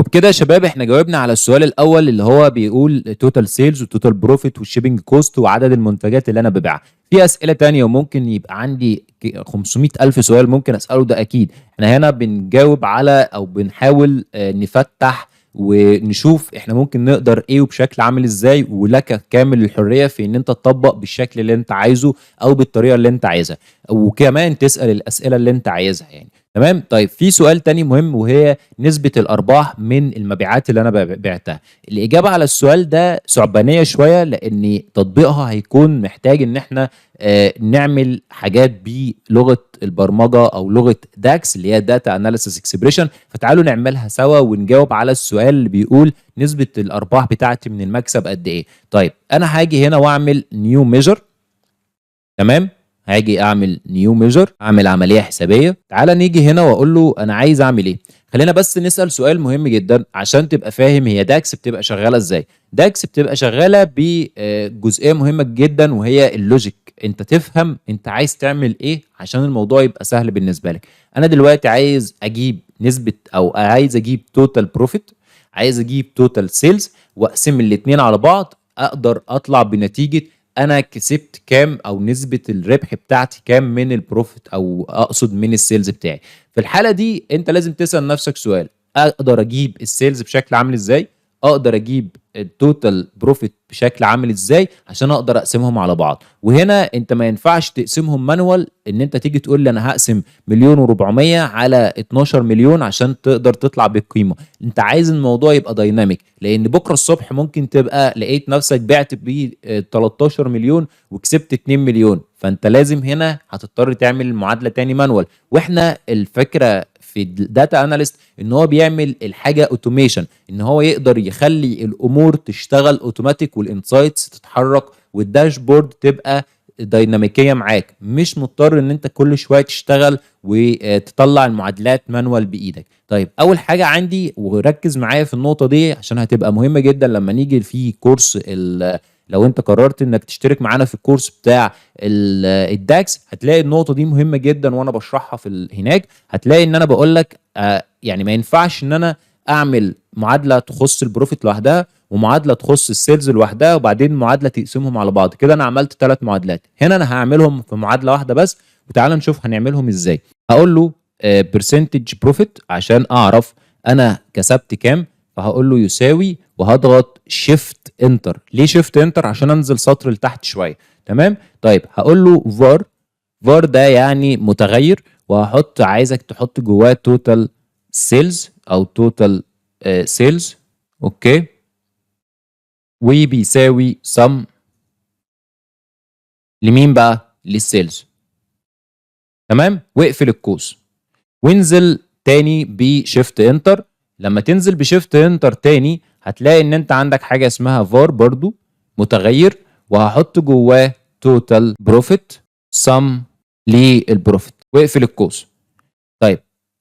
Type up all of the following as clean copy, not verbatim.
وبكده يا شباب احنا جاوبنا على السؤال الاول اللي هو بيقول total sales و total profit وال shipping cost وعدد المنتجات اللي انا ببيعها. في اسئلة تانية وممكن يبقى عندي 500 الف سؤال ممكن اساله، ده اكيد. احنا هنا بنجاوب على او بنحاول نفتح ونشوف احنا ممكن نقدر ايه وبشكل عامل ازاي، ولك كامل الحرية في ان انت تطبق بالشكل اللي انت عايزه او بالطريقة اللي انت عايزها، وكمان تسال الاسئلة اللي انت عايزها يعني. تمام. طيب في سؤال تاني مهم وهي نسبة الأرباح من المبيعات اللي أنا بعتها. الإجابة على السؤال ده ثعبانية شوية، لأن تطبيقها هيكون محتاج إن إحنا نعمل حاجات بلغة البرمجة أو لغة DAX اللي هي data analysis expression. فتعالوا نعملها سوا ونجاوب على السؤال اللي بيقول نسبة الأرباح بتاعتي من المكسب قد إيه. طيب أنا هاجي هنا وأعمل new measure. تمام، هاجي اعمل new measure، اعمل عملية حسابيه. تعالى نيجي هنا واقول له انا عايز اعمل ايه. خلينا بس نسال سؤال مهم جدا عشان تبقى فاهم هي DAX بتبقى شغالة ازاي. DAX بتبقى شغالة بجزئيه مهمة جدا وهي ال logic. انت تفهم انت عايز تعمل ايه عشان الموضوع يبقى سهل بالنسبة لك. انا دلوقتي عايز اجيب نسبه او عايز اجيب total profit، عايز اجيب total sales، واقسم الاثنين على بعض اقدر اطلع بنتيجة انا كسبت كام او نسبه الربح بتاعتي كام من ال profit او اقصد من ال sales بتاعي. في الحالة دي انت لازم تسال نفسك سؤال: اقدر اجيب ال sales بشكل عامل ازاي؟ اقدر اجيب ال total profit بشكل عامل ازاي عشان اقدر اقسمهم على بعض؟ وهنا انت ما ينفعش تقسمهم manual، ان انت تيجي تقول لي انا هقسم 1,400,000 على 12 مليون عشان تقدر تطلع بالقيمه. انت عايز الموضوع يبقى dynamic، لان بكره الصبح ممكن تبقى لقيت نفسك بعت ب 13 مليون وكسبت 2 مليون، فانت لازم هنا هتضطر تعمل المعادلة تاني manual. واحنا الفكرة في ال data analyst ان هو بيعمل الحاجة automation، ان هو يقدر يخلي الامور تشتغل اوتوماتيك وال insights تتحرك وال dashboard تبقى ديناميكية معاك، مش مضطر ان انت كل شوية تشتغل وتطلع المعادلات manual بايدك. طيب اول حاجة عندي، وركز معايا في النقطة دي عشان هتبقى مهمة جدا لما نيجي في كورس، لو انت قررت انك تشترك معانا في الكورس بتاع ال DAX هتلاقي النقطة دي مهمة جدا وانا بشرحها في هناك. هتلاقي ان انا بقول لك يعني ما ينفعش ان انا اعمل معادلة تخص ال profit لوحدها ومعادله تخص ال sales لوحدها وبعدين معادلة تقسمهم على بعض. كده انا عملت ثلاث معادلات، هنا انا هعملهم في معادلة واحدة بس، وتعالى نشوف هنعملهم ازاي. هقول له percentage profit عشان اعرف انا كسبت كام، فهقول له يساوي وهضغط shift enter. ليه shift enter؟ عشان انزل سطر لتحت شويه. تمام. طيب هقول له var، var ده يعني متغير، وهحط عايزك تحط جواه total sales او total sales، okay، وبيساوي sum لمين بقى؟ لل sales. تمام، واقفل القوس وانزل تاني ب shift enter. لما تنزل ب shift enter تاني هتلاقي ان انت عندك حاجة اسمها var برضو متغير، وهحط جواه total profit sum لل profit واقفل القوس. طيب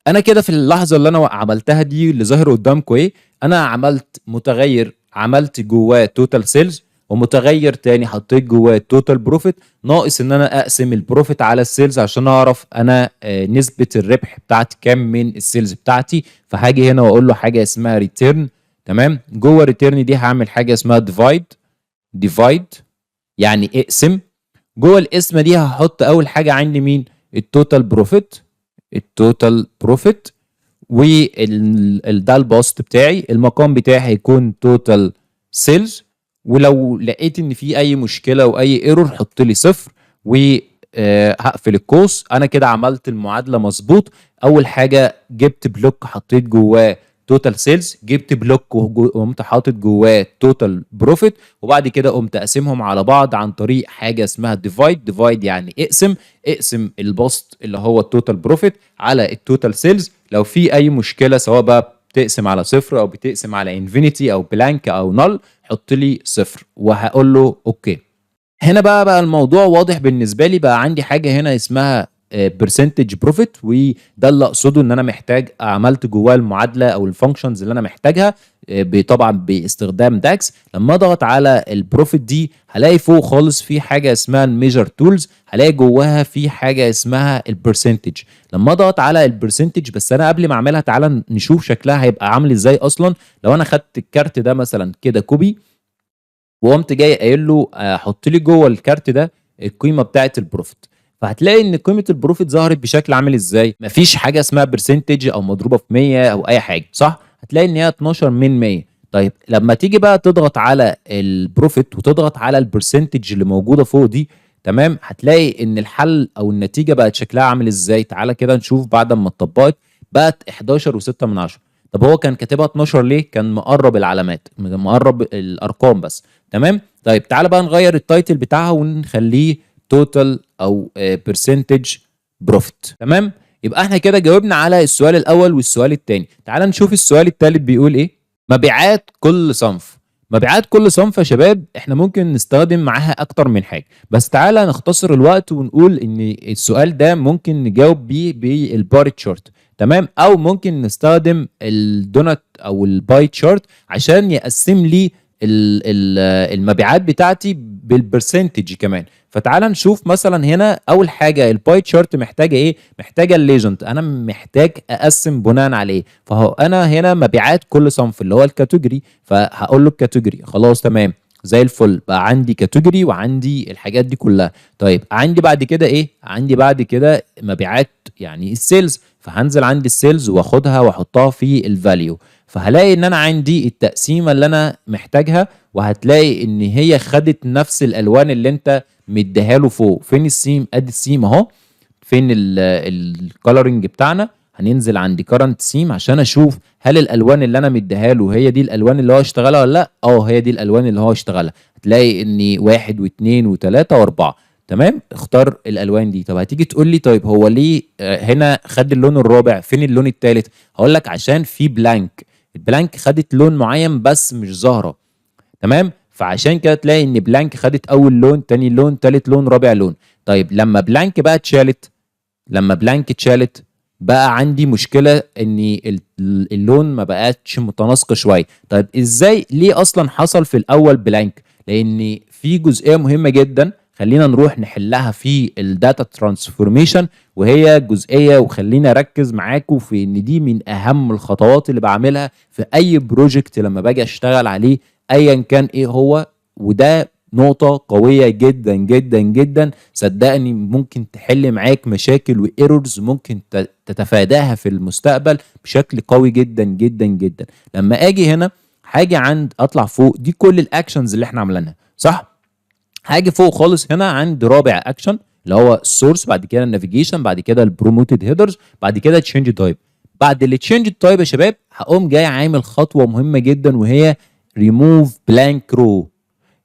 انا كده في اللحظة اللي انا عملتها دي اللي ظاهر قدامكم ايه؟ انا عملت متغير عملت جواه total sales، ومتغير تاني حطيت جواه total profit، ناقص ان انا اقسم ال profit على ال sales عشان اعرف انا نسبه الربح بتاعتي كام من ال sales بتاعتي. فهاجي هنا واقول له حاجة اسمها return. تمام، جوه return دي هعمل حاجة اسمها divide. divide يعني اقسم. جوه القسمة دي هحط اول حاجة عندي مين؟ ال total profit، ال total profit، وال ده البسط بتاعي، المقام بتاعي هيكون total sales. ولو لقيت ان في اي مشكلة واي error حط لي صفر، وهقفل القوس. انا كده عملت المعادلة مظبوط. اول حاجة جبت block حطيت جواه total sales، جبت block وقمت حاطط جواه total profit، وبعد كده قمت اقسمهم على بعض عن طريق حاجة اسمها divide. divide يعني اقسم، اقسم البسط اللي هو ال total profit على ال total sales. لو في اي مشكلة سواء بقى بتقسم على صفر او بتقسم على infinity او blank او null حط لي صفر، وهقول له okay. هنا بقى الموضوع واضح بالنسبة لي. بقى عندي حاجة هنا اسمها percentage profit، وده اللي اقصده ان انا محتاج عملت جواه المعادلة او ال functions اللي انا محتاجها طبعا باستخدام DAX. لما اضغط على ال profit دي هلاقي فوق خالص في حاجة اسمها ال measure tools، هلاقي جواها في حاجة اسمها ال percentage. لما اضغط على ال percentage، بس انا قبل ما اعملها تعالى نشوف شكلها هيبقى عامل ازاي اصلا. لو انا خدت الكارت ده مثلا كده copy وقمت جاي قايل له حط لي جوه الكارت ده القيمة بتاعه ال profit، فهتلاقي ان قيمة ال profit ظهرت بشكل عامل ازاي؟ مفيش حاجة اسمها percentage او مضروبة في 100 او اي حاجه، صح؟ هتلاقي ان هي 12 من 100. طيب لما تيجي بقى تضغط على ال profit وتضغط على ال percentage اللي موجودة فوق دي، تمام، هتلاقي ان الحل او النتيجة بقت شكلها عامل ازاي؟ تعالى كده نشوف بعد ما اتطبقت، بقت 11 و6 من 10. طب هو كان كاتبها 12 ليه؟ كان مقرب العلامات، مقرب الارقام بس، تمام. طيب تعالى بقى نغير ال title بتاعها ونخليه total او percentage profit، تمام. يبقى احنا كده جاوبنا على السؤال الاول والسؤال الثاني. تعال نشوف السؤال الثالث بيقول ايه. مبيعات كل صنف. مبيعات كل صنف يا شباب احنا ممكن نستخدم معاها اكتر من حاجه، بس تعالى نختصر الوقت ونقول ان السؤال ده ممكن نجاوب بيه بال bar chart، تمام، او ممكن نستخدم الدونت او ال pie chart عشان يقسم لي المبيعات بتاعتي بال percentage كمان. فتعال نشوف مثلا هنا اول حاجة ال pie chart محتاجه ايه؟ محتاجه ال legend، انا محتاج اقسم بناء عليه. فهو انا هنا مبيعات كل صنف اللي هو ال category، فهقول له ال category، خلاص تمام زي الفل، بقى عندي category وعندي الحاجات دي كلها. طيب عندي بعد كده ايه؟ عندي بعد كده مبيعات يعني ال sales، فهنزل عندي ال sales واخدها واحطها في ال value، فهلاقي ان انا عندي التقسيمه اللي انا محتاجها، وهتلاقي ان هي خدت نفس الالوان اللي انت مديها له فوق. فين السيم؟ ادي السيم اهو. فين ال coloring بتاعنا؟ هننزل عند current theme عشان اشوف هل الالوان اللي انا مديها له هي دي الالوان اللي هو اشتغلها ولا لا. اه هي دي الالوان اللي هو اشتغلها. هتلاقي ان 1 و2 و3 و4، تمام، اختار الالوان دي. طب هتيجي تقول لي طيب هو ليه هنا خد اللون الرابع، فين اللون الثالث؟ هقول لك عشان في blank، ال blank خدت لون معين بس مش ظاهره، تمام. فعشان كده تلاقي ان blank خدت اول لون، تاني لون، تالت لون، رابع لون. طيب لما blank بقى اتشالت، لما blank اتشالت بقى عندي مشكلة ان اللون ما بقتش متناسقه شويه. طيب ازاي؟ ليه اصلا حصل في الاول blank؟ لان في جزئية مهمة جدا خلينا نروح نحلها في ال data transformation، وهي جزئيه، وخلينا اركز معاكم في ان دي من اهم الخطوات اللي بعملها في اي project لما باجي اشتغل عليه ايا كان ايه هو، وده نقطة قوية جدا جدا جدا، صدقني ممكن تحل معاك مشاكل و errors ممكن تتفاداها في المستقبل بشكل قوي جدا جدا جدا. لما اجي هنا هاجي عند اطلع فوق، دي كل ال actions اللي احنا عاملينها، صح؟ هاجي فوق خالص هنا عند رابع اكشن اللي هو ال source، بعد كده ال navigation، بعد كده ال promoted headers، بعد كده change type. بعد ال change type يا شباب هقوم جاي عامل خطوة مهمة جدا وهي ريموف بلانك رو.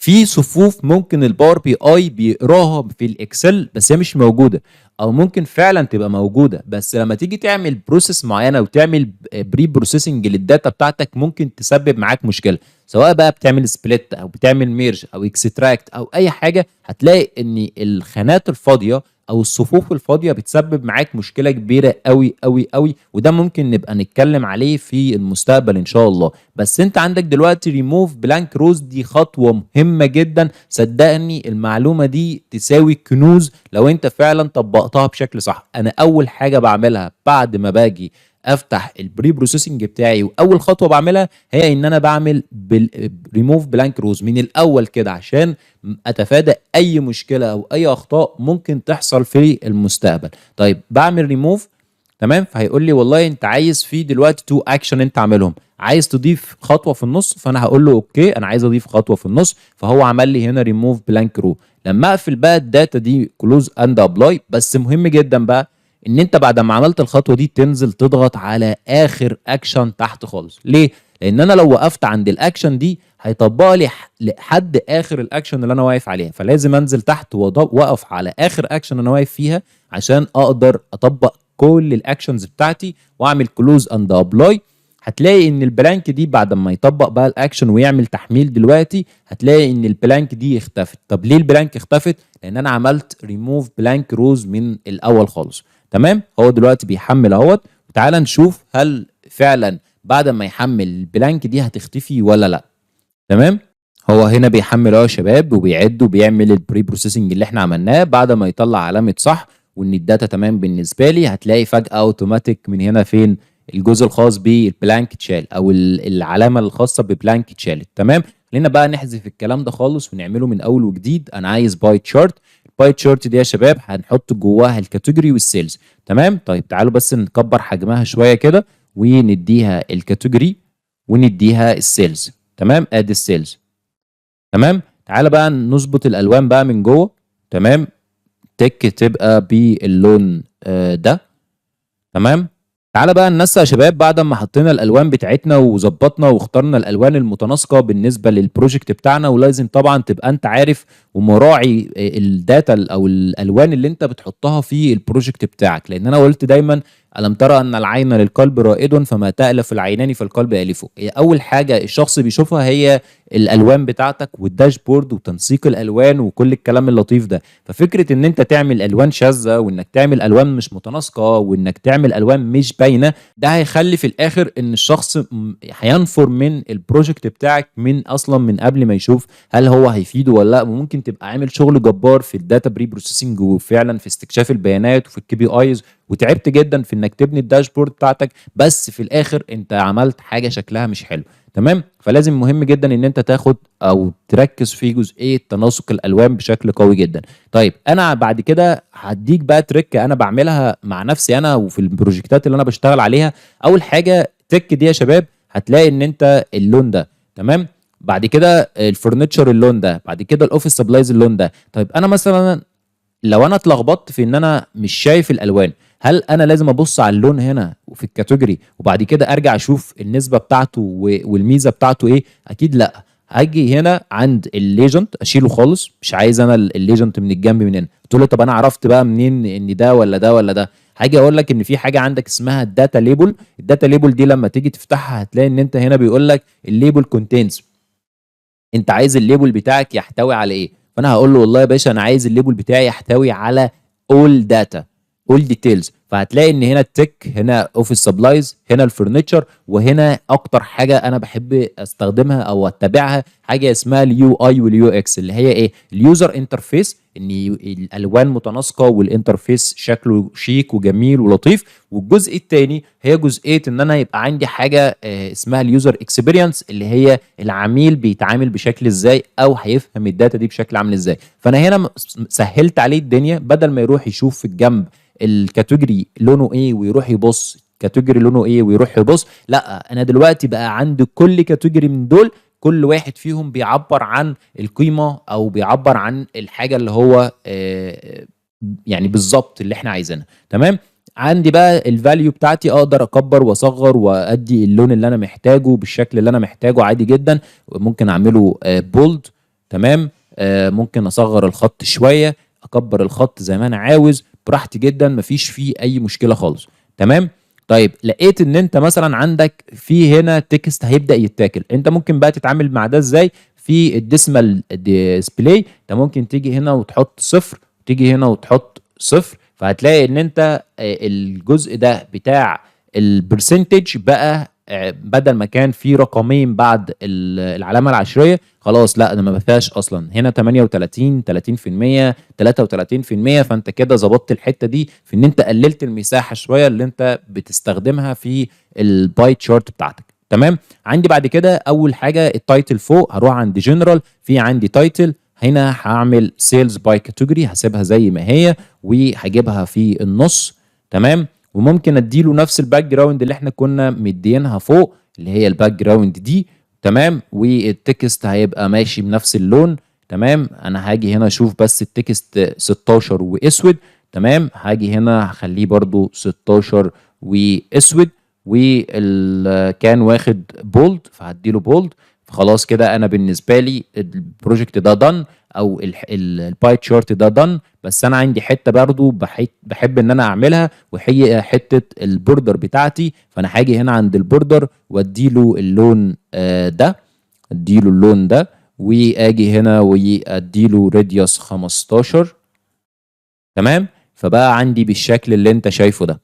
في صفوف ممكن ال Power BI بيقراها في ال Excel بس هي مش موجوده، او ممكن فعلا تبقى موجودة بس لما تيجي تعمل process معينة وتعمل preprocessing لل data بتاعتك ممكن تسبب معاك مشكله، سواء بقى بتعمل split او بتعمل merge او extract او اي حاجه، هتلاقي ان الخانات الفاضيه او الصفوف الفاضيه بتسبب معاك مشكلة كبيرة قوي قوي قوي، وده ممكن نبقى نتكلم عليه في المستقبل ان شاء الله. بس انت عندك دلوقتي ريموف بلانك روز، دي خطوة مهمة جدا، صدقني المعلومة دي تساوي كنوز لو انت فعلا طبقتها بشكل صح. انا اول حاجة بعملها بعد ما باجي افتح ال preprocessing بتاعي واول خطوة بعملها هي ان انا بعمل ريموف بلانك روز من الاول كده عشان اتفادى اي مشكلة او اي اخطاء ممكن تحصل في المستقبل. طيب بعمل ريموف، تمام، فهيقول لي والله انت عايز في دلوقتي two action انت عاملهم، عايز تضيف خطوة في النص، فانا هقول له okay انا عايز اضيف خطوة في النص، فهو عمل لي هنا ريموف بلانك رو. لما اقفل بقى ال data دي close and apply. بس مهم جدا بقى ان انت بعد ما عملت الخطوة دي تنزل تضغط على اخر اكشن تحت خالص. ليه؟ لان انا لو وقفت عند الاكشن دي هيطبق لي لحد اخر الاكشن اللي انا واقف عليها، فلازم انزل تحت واقف على اخر اكشن انا واقف فيها عشان اقدر اطبق كل ال actions بتاعتي واعمل close and apply. هلاقي ان انا عندي ال data بتاعتي هتلاقي ان ال blank دي بعد ما يطبق بقى الاكشن ويعمل تحميل دلوقتي، هتلاقي ان ال blank دي اختفت. طب ليه ال blank اختفت؟ لان انا عملت ريموف بلانك روز من الاول خالص. تمام، هو دلوقتي بيحمل اهوت، وتعالى نشوف هل فعلا بعد ما يحمل ال blank دي هتختفي ولا لا. تمام، هو هنا بيحمل اهو يا شباب، وبيعد وبيعمل ال preprocessing اللي احنا عملناه. بعد ما يطلع علامة صح وان ال data تمام بالنسبة لي، هتلاقي فجاة اوتوماتيك من هنا فين الجزء الخاص بال blank اتشال، او العلامة الخاصة ب blank اتشالت. تمام، خلينا بقى نحذف الكلام ده خالص ونعمله من اول وجديد. انا عايز pie chart. ال pie chart دي يا شباب هنحط جواها ال category وال sales. تمام، طيب تعالوا بس نكبر حجمها شوية كده ونديها ال category ونديها ال sales. تمام، ادي ال sales. تمام، تعالى بقى نظبط الالوان بقى من جوه. تمام، تك تبقى باللون ده. تمام، تعالى بقى ننسق يا شباب. بعد ما حطينا الالوان بتاعتنا وظبطنا واخترنا الالوان المتناسقه بالنسبة لل project بتاعنا، ولازم طبعا تبقى انت عارف ومراعي ال data او الالوان اللي انت بتحطها في ال project بتاعك، لان انا قلت دايما الم ترى ان العين للقلب رائد، فما تالف العينان فالقلب يالفه. هي اول حاجة الشخص بيشوفها هي الالوان بتاعتك وال dashboard وتنسيق الالوان وكل الكلام اللطيف ده. ففكره ان انت تعمل الوان شاذة، وانك تعمل الوان مش متناسقه، وانك تعمل الوان مش باينه، ده هيخلي في الاخر ان الشخص هينفر من ال project بتاعك من اصلا من قبل ما يشوف هل هو هيفيده ولا لا. وممكن تبقى عامل شغل جبار في ال data preprocessing وفعلا في استكشاف البيانات وفي ال KPIs، وتعبت جدا في انك تبني ال dashboard بتاعتك، بس في الاخر انت عملت حاجة شكلها مش حلو. تمام، فلازم مهم جدا ان انت تاخد او تركز في جزئية تناسق الالوان بشكل قوي جدا. طيب انا بعد كده هديك بقى trick انا بعملها مع نفسي انا وفي ال projectات اللي انا بشتغل عليها. اول حاجة تك دي يا شباب هتلاقي ان انت اللون ده، تمام، بعد كده ال furniture اللون ده، بعد كده ال office supplies اللون ده. طيب انا مثلا لو انا اتلخبطت في ان انا مش شايف الالوان، هل انا لازم ابص على اللون هنا في ال category وبعد كده ارجع اشوف النسبة بتاعته والميزة بتاعته ايه؟ اكيد لا. هاجي هنا عند ال legend اشيله خالص، مش عايز انا ال legend من الجنب من هنا. تقول لي طب انا عرفت بقى منين ان ده ولا ده ولا ده؟ هاجي اقول لك ان في حاجة عندك اسمها ال data label. ال data label دي لما تيجي تفتحها هتلاقي ان انت هنا بيقول لك ال label contents، انت عايز ال label بتاعك يحتوي على ايه؟ فانا هقول له والله يا باشا انا عايز ال label بتاعي يحتوي على all data، all details. فهتلاقي ان هنا ال tech، هنا office supplies، هنا ال furniture، وهنا اكتر حاجة انا بحب استخدمها او اتبعها حاجة اسمها ال UI وال UX، اللي هي ايه؟ ال user interface، ان الالوان متناسقه وال interface شكله شيك وجميل ولطيف. والجزء الثاني هي جزئية ان انا يبقى عندي حاجة اسمها ال user experience، اللي هي العميل بيتعامل بشكل ازاي او هيفهم ال data دي بشكل عامل ازاي. فانا هنا سهلت عليه الدنيا، بدل ما يروح يشوف في الجنب ال category لونه ايه ويروح يبص category لونه ايه ويروح يبص، لا، انا دلوقتي بقى عندي كل category من دول كل واحد فيهم بيعبر عن القيمة او بيعبر عن الحاجة اللي هو يعني بالظبط اللي احنا عايزينها. تمام، عندي بقى ال value بتاعتي اقدر اكبر واصغر وادي اللون اللي انا محتاجه بالشكل اللي انا محتاجه عادي جدا. ممكن اعمله bold. تمام، ممكن اصغر الخط شويه، اكبر الخط زي ما انا عاوز براحتي جدا، مفيش فيه اي مشكلة خالص. تمام، طيب لقيت ان انت مثلا عندك في هنا text هيبدا يتاكل، انت ممكن بقى تتعامل مع ده ازاي؟ في ال decimal display انت ممكن تيجي هنا وتحط صفر، تيجي هنا وتحط صفر، فهتلاقي ان انت الجزء ده بتاع ال percentage بقى بدل ما كان في رقمين بعد العلامة العشريه، خلاص لا ده ما فيهاش اصلا، هنا 38، 30%، 33%. فانت كده ظبطت الحتة دي في ان انت قللت المساحة شوية اللي انت بتستخدمها في ال pie chart بتاعتك. تمام، عندي بعد كده اول حاجة ال title فوق، هروح عند جنرال، في عندي title هنا هعمل sales by category، هسيبها زي ما هي وهجيبها في النص. تمام، وممكن اديله نفس ال background اللي احنا كنا مدينها فوق اللي هي ال background دي. تمام، وال text هيبقى ماشي بنفس اللون. تمام، انا هاجي هنا اشوف بس ال text 16 واسود. تمام، هاجي هنا هخليه برضو 16 واسود، وكان واخد bold فهديله bold. فخلاص كده انا بالنسبة لي ال project ده done، او ال pie chart ده done. بس انا عندي حتة برضو بحب ان انا اعملها، وهي حتة ال border بتاعتي. فانا هاجي هنا عند ال border واديله اللون ده، اديله اللون ده، واجي هنا واديله radius 15. تمام، فبقى عندي بالشكل اللي انت شايفه ده.